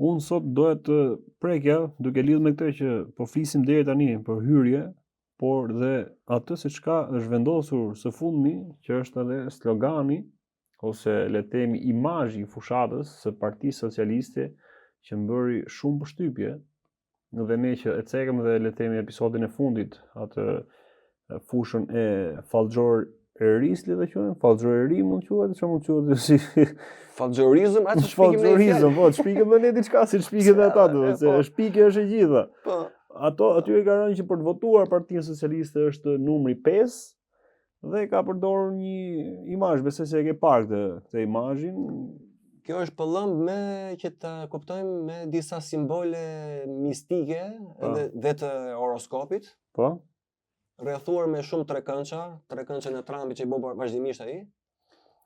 Unë sot doja të prekja duke lidhur me këtë që po flisim deri tani për hyrje, por dhe atë se çka është vendosur së fundmi, që është edhe slogani ose le të themi imazhi i fushatës së Partisë Socialiste që më bëri shumë përshtypje dhe ne që e cekëm dhe le të themi episodin e fundit atë fushën e fallxhorisë le të quajmë, fallxhori mund të quhet, çfarë mund të quhet si fallxhorizëm, atë shpikim ne. Fallxhorizëm, po, shpikim ne diçka si shpikim dhe ata, do, se po. shpikje është e gjitha. Po. Ato aty e ka rënë që për të votuar Partinë Socialiste është numri 5 dhe ka përdorur një imazh, besoj se e ke parë këtë këtë imazhin. Kjo është pëllëmbë me që ta kuptojmë me disa simbole mistike po. dhe, dhe të horoskopit. Po. Rrethuar me shumë trekëndësha, trekëndëshën e Trumpit që i bën vazhdimisht ai.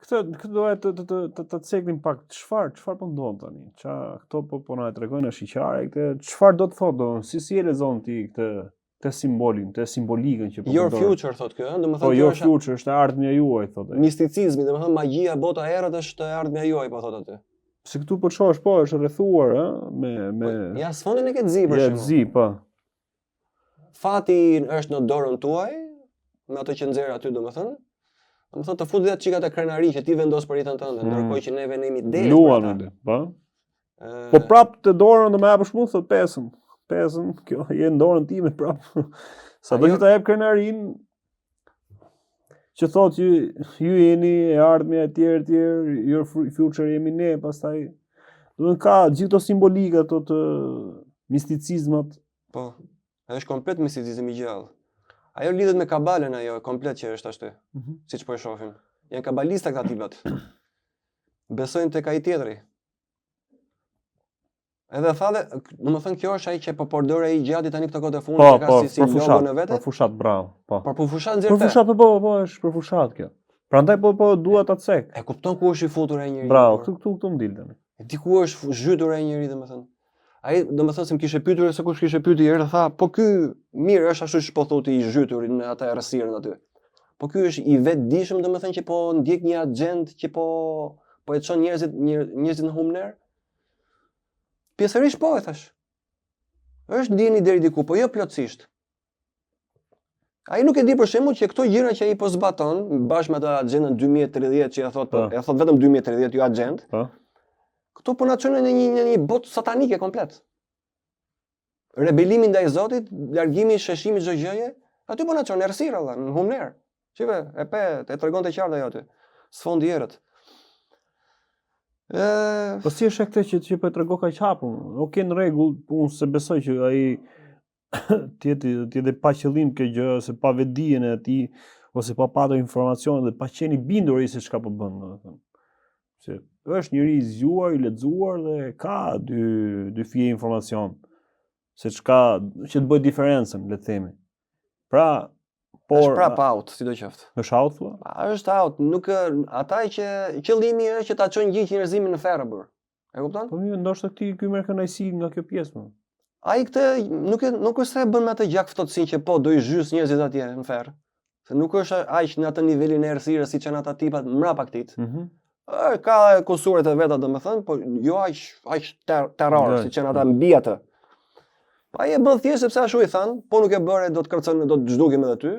Këtë këtë doja të të të të, të ceknim pak çfarë çfarë po ndodh tani? Ça këto po po na e tregojnë ashiqare këtë çfarë do të thotë do si si e lexon ti këtë këtë simbolin, këtë simbolikën që po Your future thotë kjo, domethënë po, your është future është e ardhmja juaj thotë. Misticizmi, domethënë magjia bota e errët është e ardhmja juaj po thotë aty. Se këtu po shohësh, po është rrethuar, ë, me me po, Ja sfondin e ke zi për shembull. Ja zi, po. Fati është në dorën tuaj, me ato që nxjerr aty domethënë. Domethënë të fut dhe atë çikat e krenari që ti vendos për jetën tënde, mm. ndërkohë që neve ne jemi deri. Luan aty, po. Po prap të dorën do më japësh mua thot pesën. Pesën, kjo je në dorën time prap. Sado që ta jep krenarinë që thotë që ju jeni e ardhmja e tjerë e tjerë, your future jemi ne, pastaj do të ka gjithë ato simbolika ato të misticizmat. Po. Ajo është komplet misticizëm i gjallë. Ajo lidhet me kabalën ajo komplet që është ashtu. Mm -hmm. Siç po e shohim. Janë kabalista këta tipat. Besojnë tek ai tjetri. Edhe tha dhe, domethënë kjo është ai që po përdor ai gjati tani këto kohët e fundit po, që ka po, si si logo në vete. Për fushat, bravo. Po. Por për fushat nxjerr. Për fushat po po po është për fushat kjo. Prandaj po po dua ta cek. E kupton ku është i futur ai njeri. Bravo, këtu këtu këtu më dil tani. E di ku është zhytur ai njeri domethënë. Ai domethënë se më kishte pyetur se kush kishte pyetur herë tha, po ky mirë është ashtu siç po thotë i zhytur në atë errësirën aty. Po ky është i vetëdijshëm domethënë që po ndjek një agjendë që po po e çon njerëzit njerëzit në humnerë. Pjesërisht po e thash. Është dijeni deri diku, po jo plotësisht. Ai nuk e di për shembull që këto gjëra që ai po zbaton bashkë me atë agjendën 2030 që e thot, po. e thot vetëm 2030 jo agjendë. Po. Këto po na çojnë në një në një botë satanike komplet. Rebelimi ndaj Zotit, largimi, sheshimi çdo gjëje, aty po na çon errësirë valla, në humnerë. Shife, e pe, e tregon të qartë ajo aty. Sfond i errët. Ë, po si është këtë që që po e tregon kaq hapur? Okej, në rregull, unë s'e besoj që ai të jetë të jetë pa qëllim kjo gjë ose pa vetëdijen e atij ose pa patur informacion dhe pa qenë i bindur ai se çka po bën, domethënë. Se është njeri i zgjuar, i lexuar dhe ka dy dy fije informacion se çka që të bëjë diferencën, le të themi. Pra, por është prap out, sidoqoftë. Është out thua? Është out, nuk ata që qëllimi është që ta çojnë gjithë njerëzimin në ferr burr. E kupton? Po mirë, ndoshta ti ky merr kënaqësi nga kjo pjesë më. Ai këtë nuk e nuk është se e bën me atë gjakftohtësinë që po do i zhys njerëzit atje në ferr. Se nuk është aq në atë nivelin e errësirës siç janë ata tipat mbrapa këtij. Mm -hmm. E, ka kusuret e veta domethënë, po jo aq aq ter terror siç janë ata mbi atë. Po ai e bën thjesht sepse ashtu i thanë, po nuk e bëre do të kërcën, do të zhdukim edhe ty.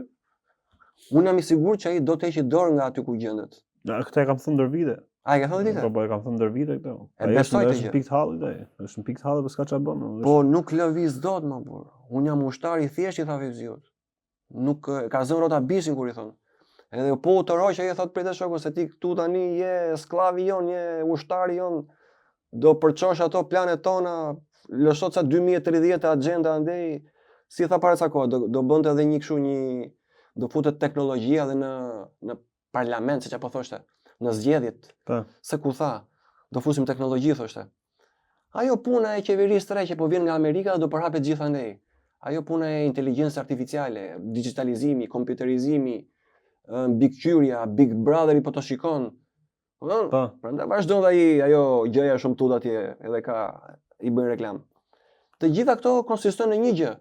Unë jam i sigurt që ai do të heqë dorë nga aty ku gjendet. Na këtë e kam thënë ndër vite. A e ke thënë ti? Po po e kam thënë ndër vite këtë. E besoj këtë gjë. Është pikë hallit ai. Është në pikë hallit, po s'ka çfarë bën. Po nuk lëviz dot më burr. Unë jam ushtar i thjeshtë i tha Fevziut. Nuk ka zënë rrota bishtin kur i thon. Edhe po u tërhoq ai thot prite shoku se ti këtu tani je skllavi jon, je ushtari jon. Do përçosh ato planet tona, lësho ca 2030 agjenda andej. Si tha para ca kohë, do, do bënte edhe një kështu një do futet teknologjia dhe në në parlament, se çfarë po thoshte, në zgjedhjet. Po. Se ku tha, do fusim teknologji thoshte. Ajo puna e qeverisë të re që po vjen nga Amerika do përhapet gjithandej. Ajo puna e inteligjencës artificiale, digjitalizimi, kompjuterizimi, mbikëqyrja, Big Brotheri po të shikon. Po, po. Prandaj vazhdon dhe ai ajo gjëja shumë tut atje, edhe ka i bëjnë reklamë. Të gjitha këto konsistojnë në një gjë.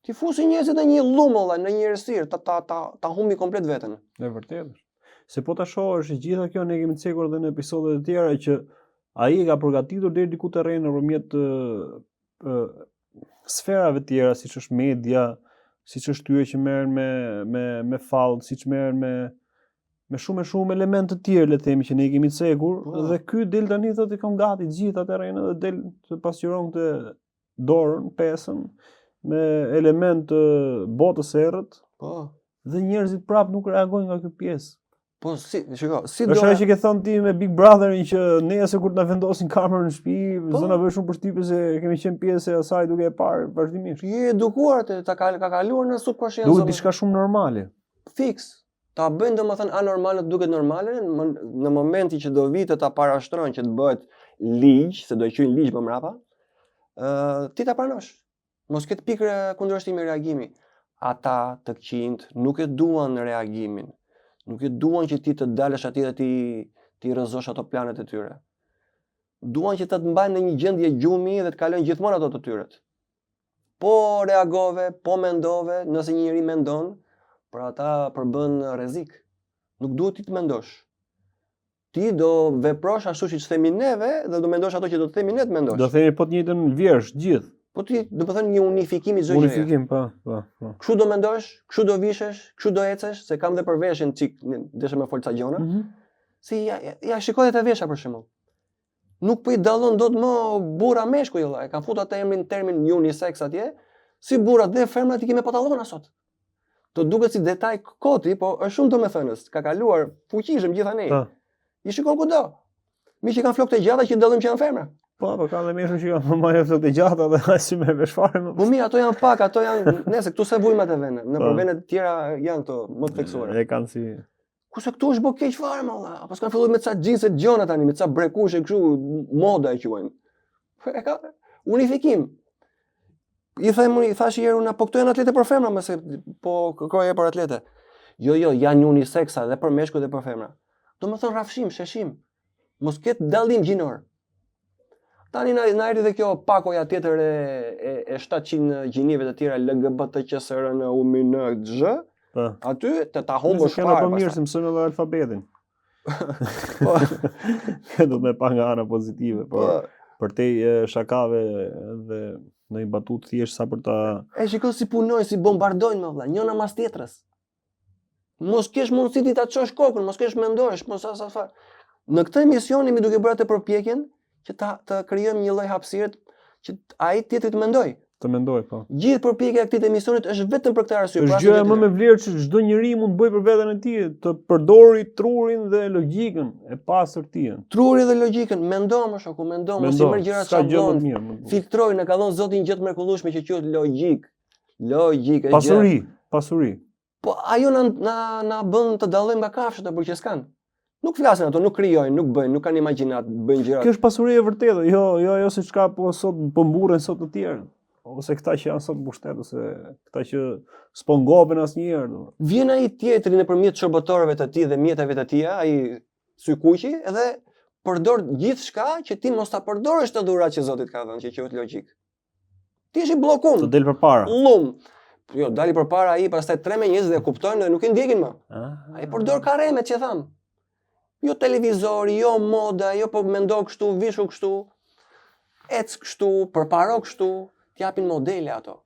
T'i fusin njerëzit në një llum valla, në një errësirë, ta ta ta ta humbi komplet veten. E vërtetë është. Se po ta shohësh e gjitha kjo ne kemi cekur edhe në episode të tjera që Ai e ka përgatitur deri diku terrenin nëpërmjet ë sferave të tjera, siç është media, siç është tyre që merren me me me fall, siç merren me me shumë e shumë elementë të tjerë, le të themi që ne i kemi cekur, po. dhe ky del tani thotë i kam gati të gjitha terrenet dhe del të pasqyron këtë dorën, pesën me elementë të botës së errët. Po. Dhe njerëzit prapë nuk reagojnë nga kjo pjesë. Po si, shiko, si do. Është ajo që ke thënë ti me Big Brotherin që nesër kur të na vendosin kamerën në shtëpi, po. s'do na bëjë shumë përshtypje se kemi qenë pjesë e asaj duke e parë vazhdimisht. Je edukuar të ta ka, ka kaluar në subconscious. Duket diçka shumë normale. Fiks. Ta bëjnë domethënë anormale të duket normale në, në momentin që do vijë të ta parashtrojnë që të bëhet ligj, se do e quajnë ligj më mbrapa, ë uh, ti ta pranosh. Mos ketë pikë kundërshtimi reagimi. Ata të këqijtë nuk e duan reagimin. Nuk e duan që ti të dalësh atje dhe ti t'i rrëzosh ato planet e tyre. Duan që të të mbajnë në një gjendje gjumi dhe të kalojnë gjithmonë ato të tyret. Po reagove, po mendove, nëse një njeri mendon, për ata përbën rrezik. Nuk duhet ti të mendosh. Ti do veprosh ashtu siç themi neve dhe do mendosh ato që do të themi ne të mendosh. Do themi po të njëjtën vjersh gjithë. Po ti, do të thënë një unifikim i çdo gjëje. Unifikim, po, po, po. Kështu do mendosh, kështu do vishesh, kështu do ecesh, se kam dhe për veshjen çik, desha me fol ca gjona. Mm -hmm. Si ja, ja, ja shikoj te veshja për shembull. Nuk po i dallon dot më burra meshkuj vëlla, e kanë futur atë emrin termin unisex atje, si burrat dhe femrat i kemi pantallona sot. Të duket si detaj koti, po është shumë domethënës. Ka kaluar fuqishëm gjithandej. Po. I shikon kudo. Mi që kanë flokë të gjata që dallojmë që janë femra. Po, po ka dhe meshkuj që kanë më flokë të gjata dhe as si me vesh fare. Më... Po mirë, ato janë pak, ato janë, nëse këtu s'e vujmë atë vende, në po. vende të tjera janë këto më të theksuara. E kanë si Kurse këtu është bë keq fare më valla. Apo s'kan filluar me ca xhinse të gjona tani, me ca brekushe kështu moda e quajnë. E ka unifikim. I them unë, i thash një herë unë, po këto janë atlete për femra, mëse po kërkoje për atlete. Jo, jo, janë unisexa dhe për meshkuj dhe për femra. Domethënë rrafshim, sheshim. Mos ketë dallim gjinor. Tani na na erdhi dhe kjo pakoja tjetër e e, e 700 gjinive të tjera LGBT Q S R N U M N Zh. Po. Aty të ta humbësh fare. Po mirë se mësojmë edhe alfabetin. Po. Do me pa nga ana pozitive, po. po. Përtej shakave dhe në një batutë thjesht sa për ta E shiko si punojnë, si bombardojnë më vlla, njëna mas tjetrës. Mos kesh mundësi ti ta çosh kokën, mos kesh mendosh, mos as as fare. Në këtë emision jemi duke bërë atë përpjekjen që ta të krijojmë një lloj hapësire që ai tjetri të mendojë. Të mendojë, po. Gjithë përpjekja e këtij emisionit është vetëm për këtë arsye. Është gjëja më me vlerë që çdo njeri mund të bëjë për veten e tij, të përdori trurin dhe logjikën e pastër të tij. Trurin dhe logjikën, mendo më shoku, mendo, mos i merr gjërat shabllon. Filtroj, na ka dhënë Zoti një gjë të mrekullueshme që quhet logjikë. Logjikë, pasuri, pasuri. Po ajo na na na bën të dallojmë nga kafshët apo që s'kan. Nuk flasin ato, nuk krijojnë, nuk bëjnë, nuk kanë imagjinatë, bëjnë gjëra. Kjo është pasuri e vërtetë, jo, jo ajo se çka po sot po mburren sot të tjerë ose këta që janë sot në pushtet ose këta që s'po ngopen asnjëherë, domethënë. Vjen ai tjetri nëpërmjet shërbëtorëve të tij dhe mjeteve të tija, ai sykuqi edhe përdor gjithçka që ti mos ta përdorësh të dhuratë që Zoti të ka dhënë, që quhet logjikë. Ti je i bllokum. Të del përpara. Llum. Jo, dali përpara ai, pastaj tremen njerëzit dhe kuptojnë dhe nuk e ndjekin më. Ah. Ai përdor karremet që tham. Jo televizori, jo moda, jo po mendo kështu, vishu kështu, ec kështu, përparo kështu, t'japin modele ato.